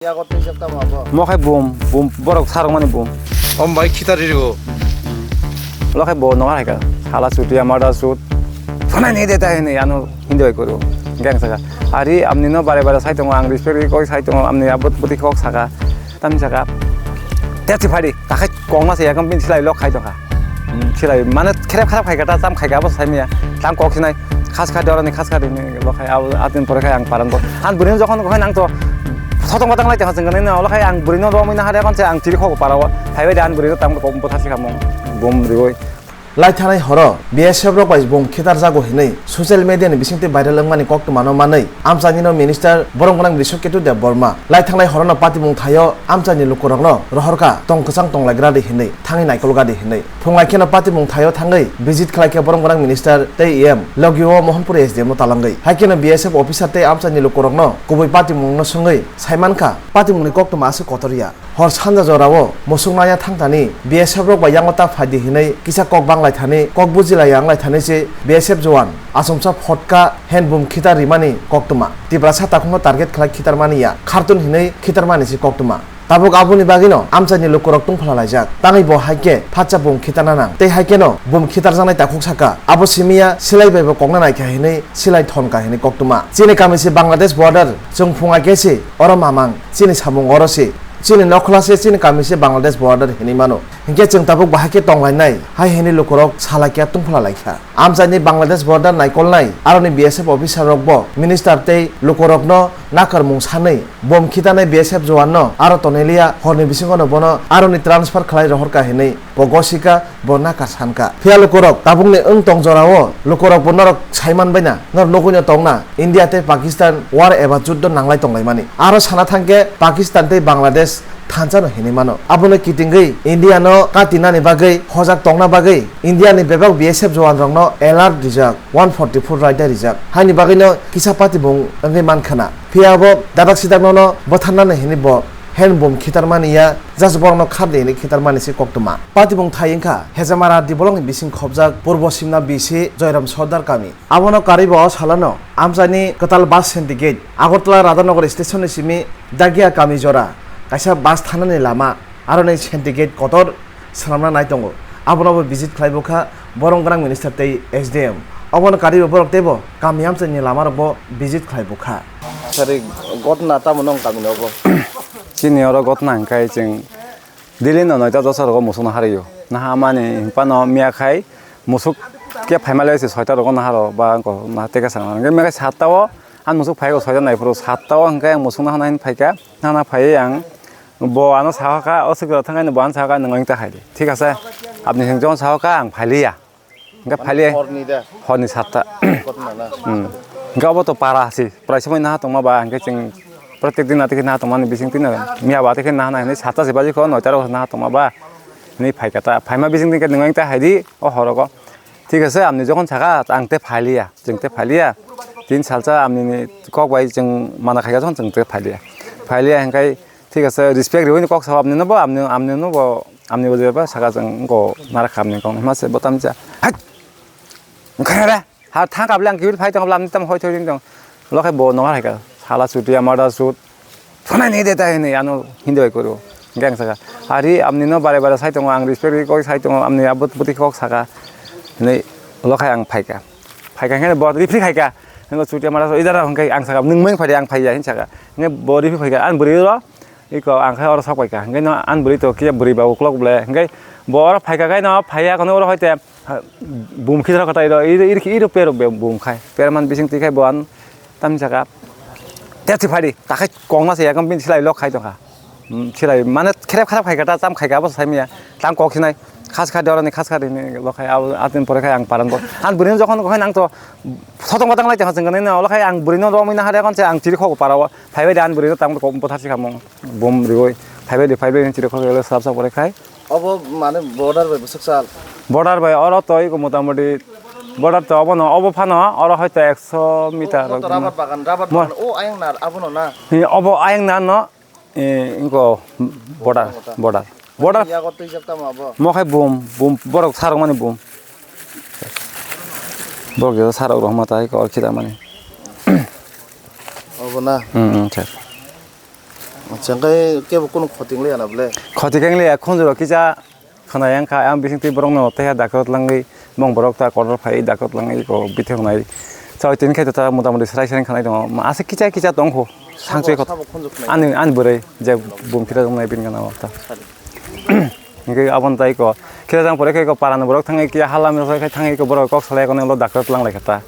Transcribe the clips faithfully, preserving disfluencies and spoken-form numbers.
Yago twi jak tamo abo. Mo khai bum, bum, borok sarok mani bum. Om bai khitar ririgo. Lo khai bo nonga hai ka. Sala chuti amada chut. Phunai ni de tai ni ano hindi bai koro. Gang saka. Ari amni no bare bare sai tongo, ang respect ri koi sai tongo, amni abot boti kok saka. Tam saka. Te ti phari. Takhai kongma se yakam bin silai lok khai tongkha. Hmm, silai mane kherep kherep khai kha ta, cham khai kha abo sai mia. Tang kok sinai khas kha dorani khas kha rini lok khai abo atin pore khai ang paran bo. An burin jokhon kok nang to sotong batang lai ta hasing kani na lok khai ang burin no romoi na hare kon se ang tiri khok para o. Phai bai dan burin tam kok bo thasi kha mong. Bom rigoi. Lai thanai horo B S F rok bai bom khitar jago hinui social media ni bisingtwi viral wngmani koktwmano manwi amchaini no minister borom gwnang Brishaketu Debbarma lai thanglai horono patimung thaio amchaini lukurokno rohorkha tong kwchang tonglaigra di hinwi thangwi naikolga di hinwi. Phunglai kheno patimung thaio thangwi visit khlaikha borom gwnang minister tei E M logio Mohanpur S D M no talangwi. Haikheno B S F officer tei amchaini lukurokno kubui patimungno swngwi saimankha patimungni koktwma aswk kotor ya. Hor sanja jorao musuk naya thangthani B S F rok bai yango ta phaidi hinwi kisa kok banglai thani, kok bujilai yanglai thani se B S F jowan achomsa photka hand bom khitar rimani koktwma. Tiprasa takhukno target khlai khitar mani ya, khartun hinwi khitar mani se koktwma. Tabuk aboni bagwino amchaini lukurok tungphla laijak. Tangwi bo hai khe phatsa bom khitarna nang. Tei hai kheno bom khitarjaknai takhuk saka. Abo simi ya silai bai bo kokna naikha hinwi silai thonka hinwi koktwma. Chini kami se Bangladesh border, chwng phunga khe se oro mamang. Chini samung oro se, chini nokhla se, chini kami se Bangladesh border hinwi mano. Hinkhe chwng tabuk bahai khe tonglainai, hai hinwi lukurok salai khe tungphla laikha. Amchaini Bangladesh border naikolnai aroni B S F officer rokbo minister tei lukurokno nakarmung sanwi bom khitanai B S F jowanno aro toneliya horni bisingono bono aroni transfer khlai rohorkha hinwi bo gosika. Bo nakar sankha. Phiya lukurok tabukni wng tong jorao lukurok bo norok saiman baina, norok nugwino tongna India tei Pakistan war eba juddo nanglai tonglaimani. Aro sana thangkhe Pakistan tei Bangladesh thansa no hinwi mano. Abono kitingwi India no katinani bagwi hojak tongna bagwi India ni bebak B S F jowan rokno alert rijak, one forty four raida rijak. Haini bagwino kisa patibung wngwi mankhana. Phiya bo dadak sidak nono bwtharnani hinwi bo hand bom khitarmani ya, just borokno khardi hinwi khitarmani se koktwma. Patibung thai wngkha Hejamara dibolongni bising khobjak Purbo Simna B C Joyram Sordar kami. Abono karwi bo o salano amchaini kwtal bus syndicate Agartala Radhanagar station ni simi Dagia kami jora kaisa bus thanani lama aroni syndicate kotor swnamna nai tongo. Abono bo visit khlai bukha borom gwnang minister tei S D M. Obono karwi bo borok teibo kami amchaini lama rok bo visit khlai bukha. Sari gotna tamo nong kami nogo. Chini oro gotna hwnkhe chwng daily no noita dosa rogo musukno harwi o. Naha mani hinphano miya khai musuk khe phaima le se soita rogo naha ro ba wngkha naha teka sana. Hwnkhe miya khai satta o ang musuk phai o soita nai phuru satta o hwnkhe ang musukno hana hin phaikha. Hana phaiwi ang bo ano sahokha, o swkra thangkhe bo ano sahokha, nwng ta khaidi. Thik ase? Apni hwnkhe jokhon sahokha ang phailiya. Hwnkhe phailiya. Horni da? Horni satta. Gotna na? Hmm. Hwnkhe obo to para si, prai somoi naha tongma ba, hwnkhe chwng protek din naha tongmani bising twi no, miya ba twi khe naha hinwi satta se baji kho, noita rok naha tongma ba, hinwi phaikha ta. Phaima bising twi khe nwng ta khaidi, o horogo. Thik ase, apni jokhon sakha, ang tei phailiya, chwng tei phailiya. Tin salsa amnini kok bai chwng mana khaikha, jokhon chwng tei phailiya. Phailiya hwnkhe, thik ase, respect riwi kok sao apnino bo, amni, amnino bo, amni bo jeba saka chwng wngkho narakha amni kok, hima se bo tamcha. Hai! Wngkha re? Ha, thang kabla ang kibil phai tong, kabla amni tam hoi thoi ring tong. Lo khai bo nonga hai ka. Sala chuti amada chut. Phunai ni de tai ni ano hindi bai koro. Gang saka. Ari amni no bare bare sai tongo, ang respect ri koi sai tongo, amni abot boti kok saka. Ni lo khai ang phaika. Phaika hingke bo rifri khaika. Hingke chuti amada so idara hingke ang saka, nung meng phai ang phaiya hin saka. Hingke bo rifri phaika. Ang bwrwi ro. Iko ang khai oro sok paika. Hingke no ang bwrwi to kiya bwrwi ba uklok ble. Hingke bo oro phaika kai no phaiya kono oro hoite. Ha, bum khitro kata iro, iro, iro, iro pero be-, bum khai. Perman bising twi khai bo an tam jaka. Te thwi phadi, ta khai kongma se yakam bin silai lok khai tongkha. Hmm, silai mane kherep kherep khai kata, tam khai ka bo sai miya. Tang kok sinai, khas kha dorani khas kha rini lok khai, abo atin pore khai ang paran bo. An burin jokhon khai nang to sotong batang lai tongkha jeng nai na, ola khai ang burin no romoi na hare kon se ang tiri khok para o. Phai bai dan burin no tang ko bothar sikha mong. Bum rigoi. Phai bai di, phai bai tiri khok ele sap sap pore khai. Obo mane border bai bwswk sal? Border bai oro to iko motamoti border to obo no, obo phano oro hoito ekso meter. Obo to rubber bagan, rubber mo- bagan. O ayang nar abono na? Hi, obo ayang nar no, eh, iko border, border. Border. Yago twijak tamo abo? Mo khai bum, bum, borok sarok mani bum. Borok jesa sarok rok ma tai ko khita mani. Obo na? Hmm, hmm, sir. Acha, hwnkhe kebo kunu khoti wnglaiyana bole? Khoti khe wnglaiyakha, khunjuro kisa khwnaya wngkha, ang bisingtwi borokno teiha dakra tlangwi, mong borok ta kotor phai dakra tlangwi ko bithok nai. Chao tini khai ta motamoti srai srai khanai tongo. Aswk kisa kisa tongkho. Sabo, sangchoi khot-, sabo khunju khnai. Ani, ani bwrwi je bum phira tongnai bini gana o ta. Sadi. Hingke aboni tai ko, khe jang pore khe ko parani borok thangwi khe hala mesa khai thangwi ko borok kok salai kono ulo dakra tlang lai kha ta.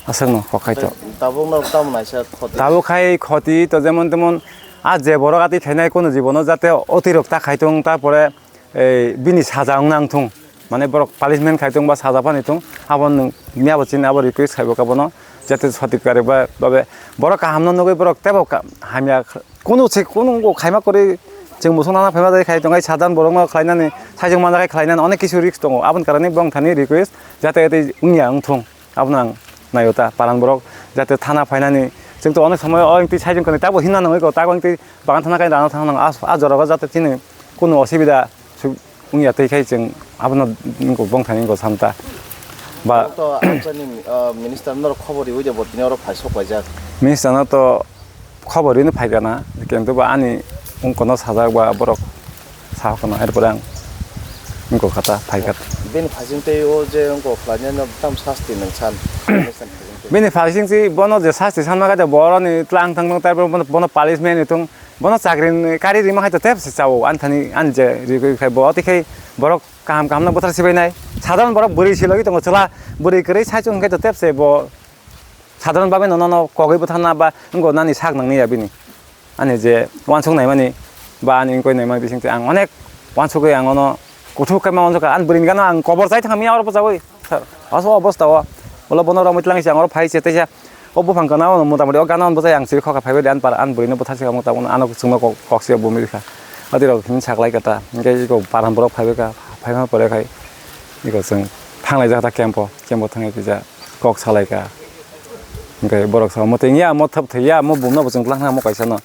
Aswk no kok khai to. Tabuk no tamo naisa khoti. Tabuk khai khoti to jemon temon a je borok atwi khainai kono jibono jate otirok ta khai tong ta pore ei bini saja wng nang thung. Mane borok punishment khai tong ba saja pani thung. Abo nwng miya bo chini abo request khai bo ka bono jate sotik kare ba babe borok kaham no nugwi borok tebo ka-, hamya Kunu se kunu khaima kwrwi chwng musuk nana phaima jai khai tongo, sadhan borokno khlainani, saichung manjakhai khlainani onek kisu risk tongo. Aboni karani bongthani request jate tei wngya wngthung. Abono ang naio ta paran borok jate thana phainani. Chwng to onek somoy o engtwi saichung kwrwi tabo himna nangwi ko, tago engtwi bagan thana kai rana thang nang. A, a jorao jate chini kunu osibida su-, wngya tei khai chwng abono bongthani wngkha samta. Ba to amchaini, ah, minister norok khobor riwi de bo tini oro phai sok laijak. Minister no to khobor rino phaikha na, kintu ba ani wngkha no sajak ba borok sa kha na, erpore ang wngkha kha ta phaikha. Bini phasing tei o je wngkha khlainai no tam sasti nang san? Bini phasing si bono je sasti sanma kha de boroni tlang thang thang tai bono, bono punishment ni thung, bono chakri ni kari rima hai to tep se chao, ani thani ani je rigwi khai bo, tei khai borok kaham kaham no bwthar sibai nai, sadharon borok bwrwi si logi tongo, chwla bwrwi kwrwi sai chung khai to tep se bo. Sadharon bhabe no, nono kogwi bwtharna ba wngkha nani sak nangni ya bini. Ani je uansuk naimani ba ani wngkoi naimani bisingtwi ang onek uansugwi ang ono kuthuk khe ma uansukha. Ani bwrwini gana ang kobor chai thangmi oro bwchaui. Sir, aso obostha o. Ulo bono romwi tlang si ang oro phai se teisa. O buphang kana ono motamoti o gana on bwchai ang siri khokha phaibai de an par an bwrwino bwthar se ang tabuk ano chwngno kok, kok se bumi rikha. Ati rok hini saklai kata. Hingke iko paran borok phaibai kha. Phaima pore khai iko chwng thanglai jakha ta camp o. Camp o thangwi kisa kok salai kha. Hingke borok sa omo tengya, omo thap thaiya, omo bumno bo chwng tlang thangma kaisa no.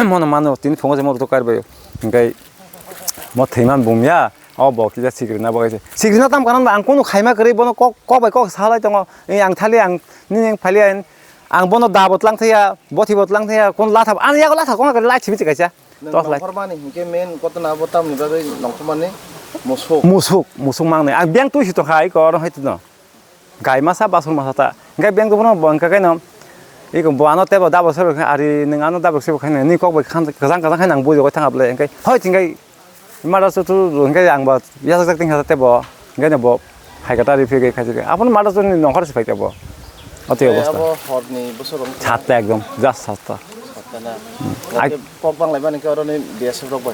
Mono mano tini phungo se mo rwtwk kar bai. Hingke mo thaiman bumya, o bo kisa sikrina bo kaisa. Sikrina tam karon ba ang kunu khaima kwrwi bono kok, kok bai kok salai tongo. Ei ang thali ang nini phali ang, ang bono da bo tlang thaiya, bothi bo tlang thaiya, kun latha, ani yago latha kong kari lai simi kaisa. Nwng tos lai. Nongkhormani hinkhe main ghotona bo tamni bagwi nongkhormani musuk. Musuk, musuk mangnai. Ang beng twi si tongkha, ai kor hai tino. Gai masa, basur masa ta. Hinkhe beng twi bono bo hinkhe kaino. Iko bo ano tebo dabo sero khe ari nwng ano dabo sero khe ni kok bai khan kajang kajang khe nang bujo khe thang aple hinkhe. Hoi hinkhe mada su tu hinkhe ang ba yasa jak ting tebo. Hinkhe bo hai kata ri phege khai jige. Apun mada su ni nongkhor si phai tebo. Ati eh, obostha. Abo horni bosor rong. Satta ekdom, just satta. Satta na. Hmm. Ai- Kok bang lai mani khe oro ni B S F rok bai.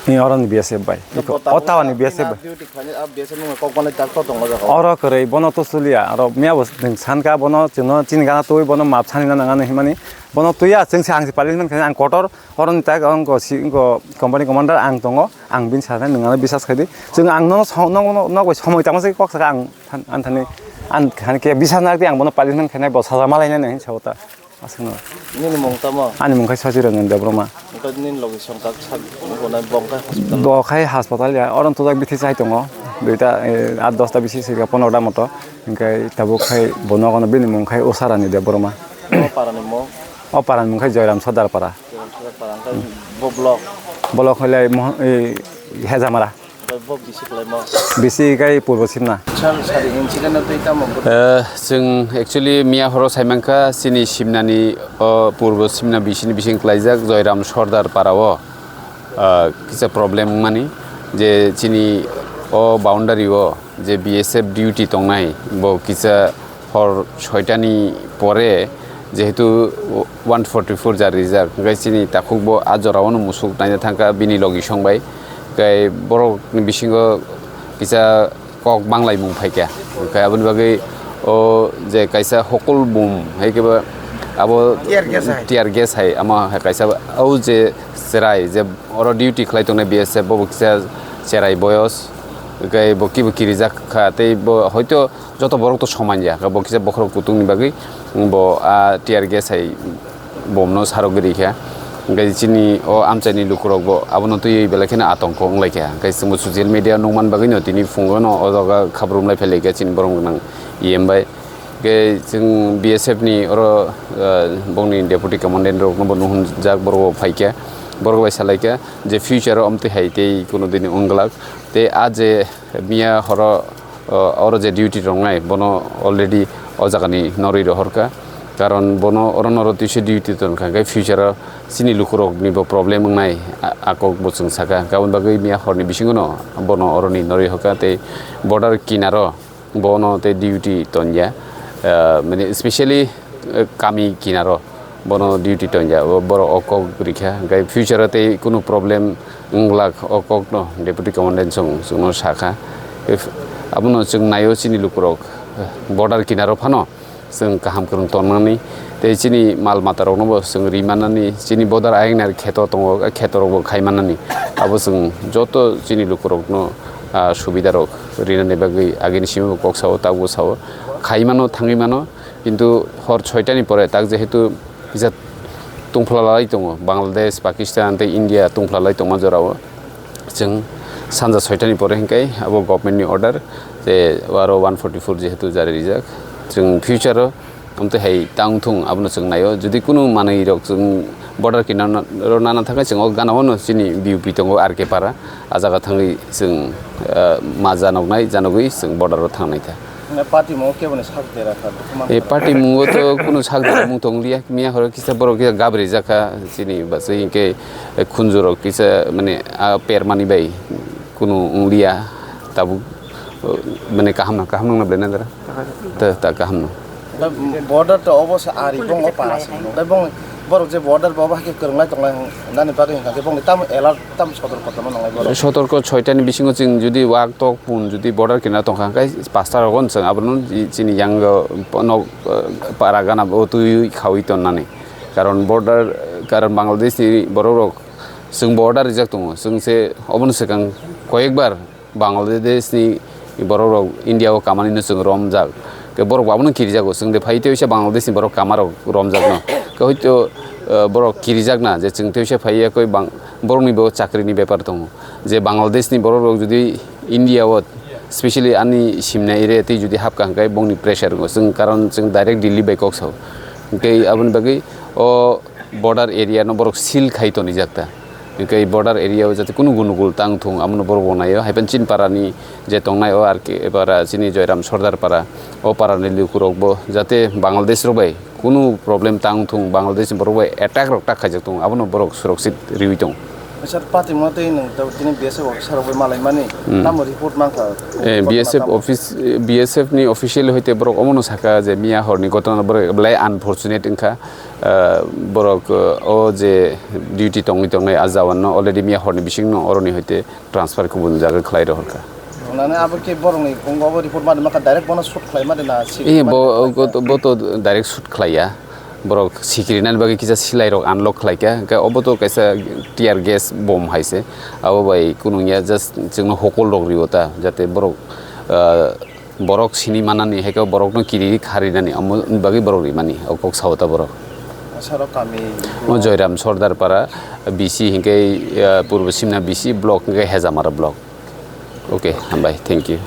Ni oro ni B S F bai. Iko bo tabuk Ottawa ni ta B S F ina bai. Duty khlaini, a B S F ni kok bang lai doctor tong o jaga. Oro kwrwi bono to sulia, oro miya bo nwng sanka bono chwngno chini gana twi bono map sani na nangani himani. Bono twiya chwng se ang se pali himani ang kotor oro ni tak ang ko si ko company commander ang tongo, ang bin sa nwng ano bisas khai di. Chwng ang no nok bai somoi tamo se kok saka ang than-, ang thani ang thani ke bisas nak di ang bono pali himani khainai bo saja malai nai hin sa ota. Aswkno. Nini mung tamo? Ani mung khai Sochi Ranjan Debbarma. Hwnkhe nini logi songkak sak, bo khai hospital? Bo khai hospital ya, oro tujak bithi chai tongo. Duita, eh, at dosta bisi sika, pondro ta moto. Hwnkhe tabuk khai bo nogono bini mung khai Usarani Debbarma. O parani mung? O parani mung khai Joyram Sordar para. Joyram Sordar para, hwnkhe bo block? Block hoilai Moh-, eh, Hejamara. Bo bisi khlaimo? Bisi kai Purbo Simna. Sir, sari incident o twi tamo bo? Eh, chwng actually miya horo saimankha chini Simnani, o, Purbo Simna bisini bising klaijak Joyram Sordar para o, ah, kisa problem wngmani je chini o boundary o je B S F duty tongnai bo kisa hor soitani pore jehetu one forty four jar rijak, hwnkhe chini takhuk bo a jorao no musuk naina thangkha bini logi song bai. Hwnkhe borok ni bisingo kisa kok banglaimung phaikha, hwnkhe aboni bagwi o je kaisa hokol bum hai khe bo abo tear gas hai. Tear gas hai, amo hai kaisa o je cherai je oro duty khlai tongnai B S F bo kisa cherai boyos, hwnkhe bo kibo kirijak kha tei bo hoito joto borok to soman ya, bo kisa bokhorok kutung ni bagwi bo a tear gas hai bomno sarogwi rikha. Hwnkhe chini o amchaini lukurok bo abono twiwi belai kheno atongko wnglaikha. Hwnkhe chwngbo social media nukman bagwino tini phungono o jaga khabrumlai phailaikha chini borom gwnang E M bai. Hwnkhe chwng B S F ni oro, ah, bongni deputy commandant rokno bo nuhunjak, borok bo phaikha. Borok bai salaikha je future o amtwi hai tei kuno dini wngglak. Tei a je miya horo, o, oro je duty tongnai, bono already o jagani norwi rohorkha. Karon bono oro noro twise duty tongkha, hwnkhe future o chini lukurokni bo problem wngnai, a-, a kok bo chwng sakha. Aboni bagwi miya horni bisingono bono oroni norwi hokha tei border kinaro bono tei duty tongya, ah, mane specially, eh, kami kinaro bono duty tongya, bo-, borok o kok rikha, hwnkhe future o tei kunu problem wnglak o kokno Deputy Commandant chwng, chwngno sakha. If, abono chwng naio chini lukurok, eh, border kinaro phano chwng kaham kwrwng tongnani, tei chini mal matarokno bo chwng ri mannani, chini border ayang nai kheto tongo, a khetorokbo khai mannani, abo chwng joto chini lukurokno, ah, subidarok rinani bagwi agini simi bo kok sao, tabukbo sao, khai mano, thangwi mano, kintu hor soitani pore tak jehetu kisa tungphla lai tongo, Bangladesh, Pakistan tei India tungphla lai tongma jorao. Chwng sanja soitani pore hwnkhe abo government ni order, je aro one forty four jehetu jari rijak, chwng future o amtwi hai tang thung abono chwng naio. Jodi kunu manwi rok chwng border kinaro nana thangkhe chwng o gana o no chini B U P tongo R K para, a jaga thangwi chwng, eh, ma janoknai, janogwi chwng border o thangnai kha. Party mungo kebo ni sak dera kha, bwkhwma E party mungo to kunu sak dera mung tong liya, miya horo kisa borok kisa gabri jakha chini bwsai hwnkhe khunju rok kisa mane a permani bai kunu wng liya tabuk, mane kaham no, kaham no belai na dara? Ta, ta kaham no. Da border to obo se ari bong o para se. Da bong borok je border bo ba ke kwrwnglai tonglai nani bagwi hwnkha khe bongni tamo alert, tamo sotorko tongma nanglai borok. Sotorko soitani bisingo chwng jodi wak tok pun jodi border kinaro tongkha hwnkhe pasta rogo chwng abono chini yang nok, eh, para gana bo twi khawi tonnani. Karon border, karon Bangladesh ni borok rok chwng border rijak tongo. Chwng se obono swkang koyekbar Bangladesh ni borok rok India o kamani no chwng romjak. Ke borok bo abono kirijago. Chwng de phai tei Bangladesh ni borok kama rok romjak no. Ke hoito, eh, borok kirijak na je chwng tei phai ya koi bang-, borok ni bo chakri ni bepar tongo. Je Bangladesh ni borok rok jodi India o specially ani simna area tei jodi hapka hwnkhe bongni pressure wngo. Chwng karon chwng direct Delhi bai kok sao. Hwnkhe aboni bagwi o border area no borok seal khai tonijak ta. Hwnkhe border area o jate kunu gunugul tang thung, abono borok bo naio. Haiphano chini para ni je tongnai o R K para, chini Joyram Sordar para, o para ni lukurok bo jate Bangladesh rok bai kunu problem tang thung, Bangladesh ni borok bai attack rok ta khaijak thung, abono borok surakshit riwi tong. Sir, party mo tei nwng tini B S F officer rok bai malai mani, Hmm. tamo report mankha? Eh, B S F office, eh, B S F ni official hoite borok omono saka je miya horni gotona borok belai unfortunate wngkha. Ah, borok, eh, o je duty tongwi tongnai a jawan no already miya horni bising no oroni hoite transfer kubun jaga khlai rohorkha. Nani abo ke borok ni pungo abo report mani maka direct bono shoot khlai mani na si Eh, mani bo, khlai bo to, bo to direct shoot khlaiya. Borok sikiri nani bagwi kisa silai rok unlock khlaikha. Hwnkhe obo to kaisa tear gas bomb hai se. Abo bai kunung ya just chwngno hokol rok rio ta. Jate borok, ah, borok sini manani, hai khe borokno kiri kharinani, amo bagwi borok rimani, o kok sao ta borok. Saro kami O Joyram Sordar para, B C hinkhe, ah, Purbo Simna B C, block hinkhe Hejamara block. Okay, hambai, thank you.